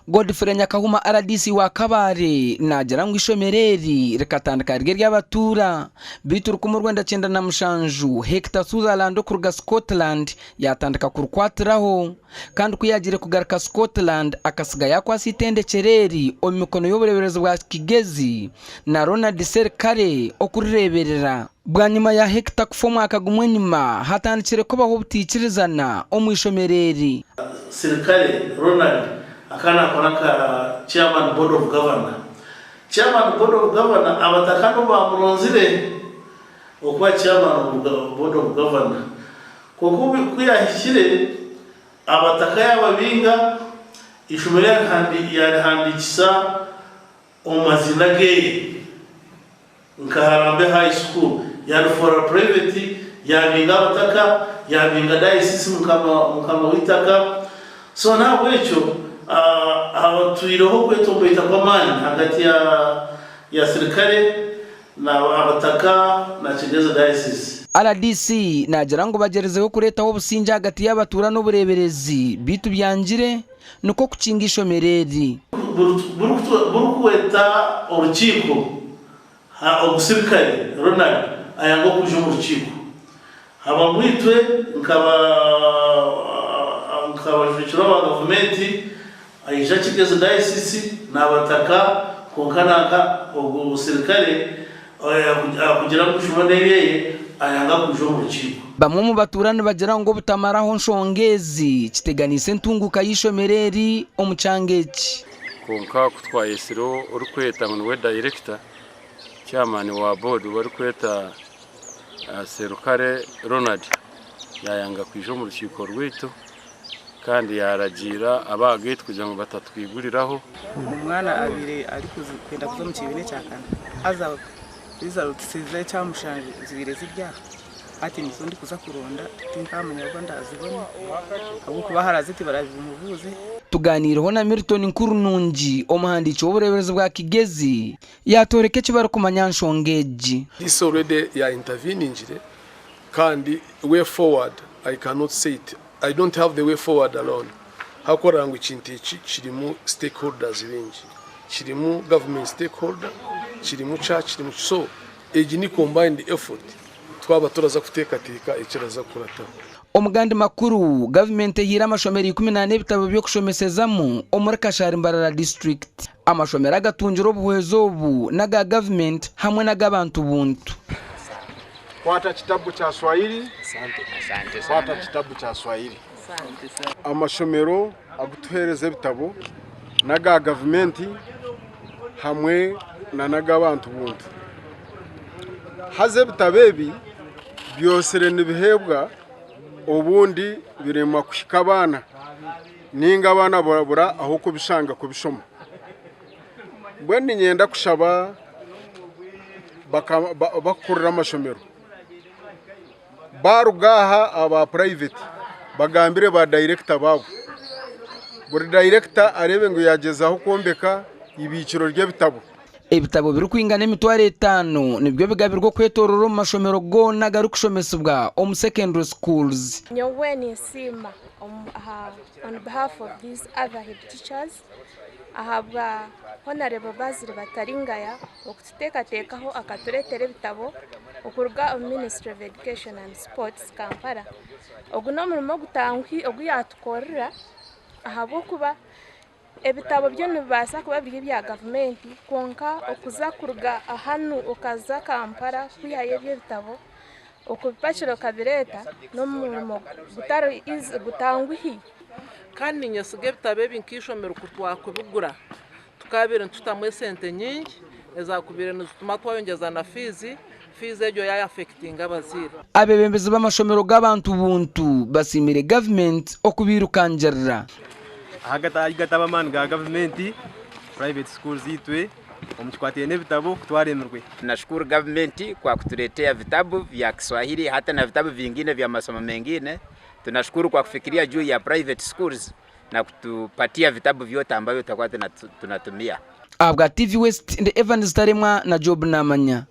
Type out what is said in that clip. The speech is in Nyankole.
Godfrey Nyakahuma rdc wa Kabale naagira ngu eishomero eri rikatandika riri ery'abatuura beitu 1997 Hector Sutherland okuruga Scotland yaatandika kurikwatiraho kandi ku yaagiire kugaruka Scotland akatsiga yaakwatsa eitendekyero eri omu mikono y'obureeberezi bwa Kigezi na Ronald Serukare okurireeberera. Bwanyima ya Hector kufa omwaka gumwe enyima, hatandikire kubaho obutaikirizana omu ishomero eri. Serukare Ronald akaba nakora nka Chairman Board of Governor. Chairman Board of Governor abataka nibo bamuronzire okuba Chairman of Board of Governor. Kwonka ku yahikire abataka yababinga, eishomero yarihandikisa omu maziina ge nka Harambee High School yarifoora private yabinga abataka yabinga diocese mukama mukama w'eitaka so nahabwekyo hatwireho okwetomboita kw'amaani hagati ya ya sirikare na abataka na Kigezi diocese. Rdc naagira ngu bagyerizeho kureetaho obusingye ahagati y'abatuura n'obureeberezi beitu byangire nikwo kukinga eishomero eri. Burikweta orukiiko, omusirikare Ronald ayanga okwija omu rukiiko. Habamwitwe nk'abajwekyerwa ba gavumenti aija Kigezi Dayosisi naabataka kwonka nanka ogwo musirikare kugira ngu eishomero n'eryeye ayanga kwija omu rukiiko. Bamwe omu batuura nibagira ngu obutamaraho nshonga ezi kiteganiise entunguuka y'eishomero eri omu kyanga eki. Kwonka ku twayetsire orikweta ngu niwe dayirekita, chairman wa board ou barikweta Serukare Ronald yaayanga kwija omu rukiiko rwaitu kandi yaaragiira ab'aha kugira ngu batatwiguriraho. Omwana abaire arikwenda kuza omu kibiina ekyakana haza results z'ekyamushanju zibaire ziri aha hati nizo ndikuza kuronda tinkamanya obu ndazibone ahabw'okuba haraza tibarabimubuuze. Tugaaniireho na Milton Nkurunungi, omuhandiiki w'obureeberezi bwa Kigezi, yaatworeka eki barikumanya aha nshonga egi. This already ya interveningire kandi way forward I cannot say it I don't have the way forward alone ahakukorera ngu ekintu eki kirimu stakeholders baingi kirimu government stakeholder kirimu church kirimu so egi ni combined effort twaba turaza kuteekateeka ekiraza kukurataho. Omu gandi makuru, gavumenti ehaire amashomero 14 ebitabo by'okushomesezamu omuri Kashari Mbarara disiturikiti. Amashomero agatungire obuhwezi obu n'aga gavumenti hamwe n'ag'abantu buntu. Kwata kitabu kya Swahili. Kwata kitabu kya Swahili. Amashomero agutuheereza ebitabo n'aga gavumenti hamwe n'ag'abantu buntu. Haza ebitabo ebi byosire nibiheebwa obundi biremwa kuhika abaana ninga abaana babura ah'okubishanga kubishoma. Mbwenu niinyenda kushaba abarikukurira amashomero baaruga aha aba purayiveti bagambire ba dayirekita baabo. Buri dayirekita areebe ngu yaagyezaho kwombeka eibiikiro ry'ebitabo. Ebitabo birikwingana emitwaro etaano nibyo bigabirwe okwetoorora omu mashomero goona agarikushomesibwa omu secondary schools. Nyowe ninsiima on behalf of these other head teachers ahabwa Honarebo Basil Bataringaya okututeekateekaho akatureetera ebitabo okuruga omu Ministry of Education and Sports Kampala. Ogu n'omurimo ogutanguhi ogu yaatukorera ahabw'okuba Ebitabo byo nibibaasa kuba biri ebya gavumenti kwonka okuza kuruga hanu okaza Kampala kwihayo ebyo ebitabo okubipakira okabireeta n'omurimo gutari easy gutanguhi. Kandi niinyesiga ebitabo ebi nk'eishomero ku twakubigura tukaabaire nitutamu esente nyingi ezaakubaire nizituma twayongyeza na fiizi, fiizi egyo yaayafekitinga abazaire. Abeebembezi b'amashomero g'abantu buntu basiimire gavumenti okubairukangirira. Ahu gataba amaani ga gavumenti, private schools itwe omu kikwatiraine n'ebitabo kutwaremirwe. Tunashukuru gavumenti kwa kutuletea vitabu vya Kiswahili hata na vitabu vingine vya masomo mengine. Tunashukuru kwa kufikiria juu ya private schools na kutupatia vitabu vyote ambavyo tutakuwa tunatumia. Ahabwa TV West, ndi Evans Taremwa na Job Namanya.